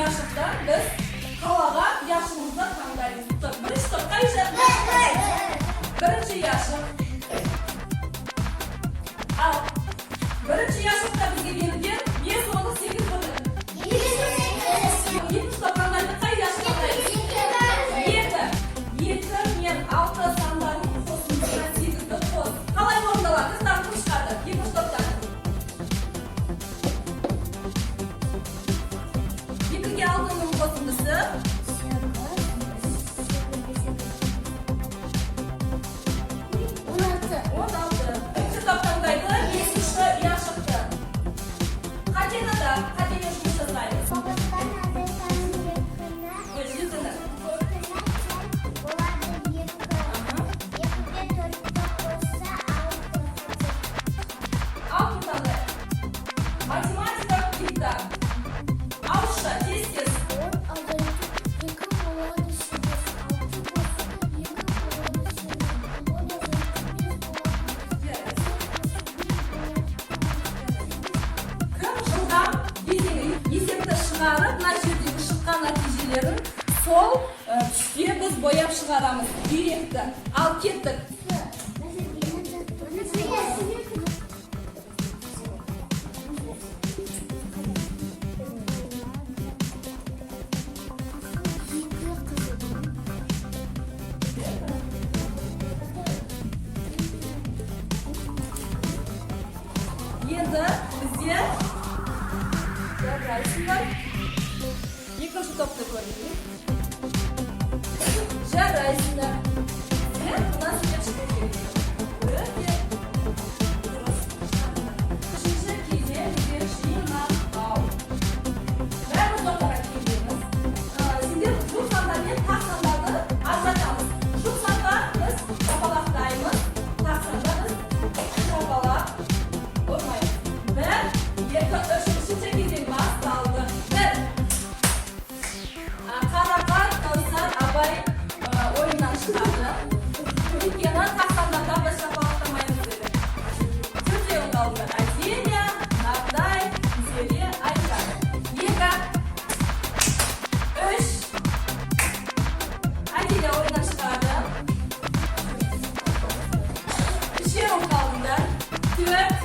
Ұяшықтан біз қалаған ұяшығымызды таңдаймыз. Топ. Бірінші топ қай ұяшық? Бірінші ұяшық. Ал, бірінші ұяшықта бізге берілген бес, ондық, сегіз бүтін. Екінші топ таңдайды, қай ұяшық таңдаймыз? Екі. Екі мен алты сандарының қосындысына сегізді қос. Қалай орындалады? Қыздар, кім шығады? Екінші топтан. Екіге алтының қосындысы? 16. 16. Үшінші топ таңдайды бесінші ұяшықты. Қатені да, қатемен жұмыс жасаймыз. Тоғыздан азайтамыз екіні. Ой, жетіні. Жетіні тең болады екі. Екіге төртті қосса, алты. Алтын таңдайық. Математика диктант. Ауызша, тез, тез. 10 азайту екі болады сегіз. Алты қосу екі болады сегіз. 10 азайту бес болады. Кім жылдам кезеңі есепті шығарып, мына жердегі шыққан нәтижелерін сол түске біз бояп шығарамыз үйректі. Ал, кеттік. Екі қызыл. Енді бізде, жарайсыңдар, екінші топты көрейік. Жарайсыңдар. Бізде мына сурет шығу керек. Өте дұрыс. Үшінші кезең бізде жинақтау. Бәріміз ортаға келеміз. Сендер жұп сандар мен тақ сандарды ажыратамыз. Жұп санға біз шапалақтаймыз, тақ санға біз шапалақ ұрмаймыз. Бір, екі, үш. Үшінші кезең басталды. Бір. Қарақат, Кәусар, Абай ойыннан шығады. Өйткені тақ сандарға біз шапалақтамаймыз деді. Төртеуін қалды. Аделия, Нартай, Зере, Айжан. Екі, үш. Аделия ойыннан шығады. Үшеуін қалдыңдар. Төрт.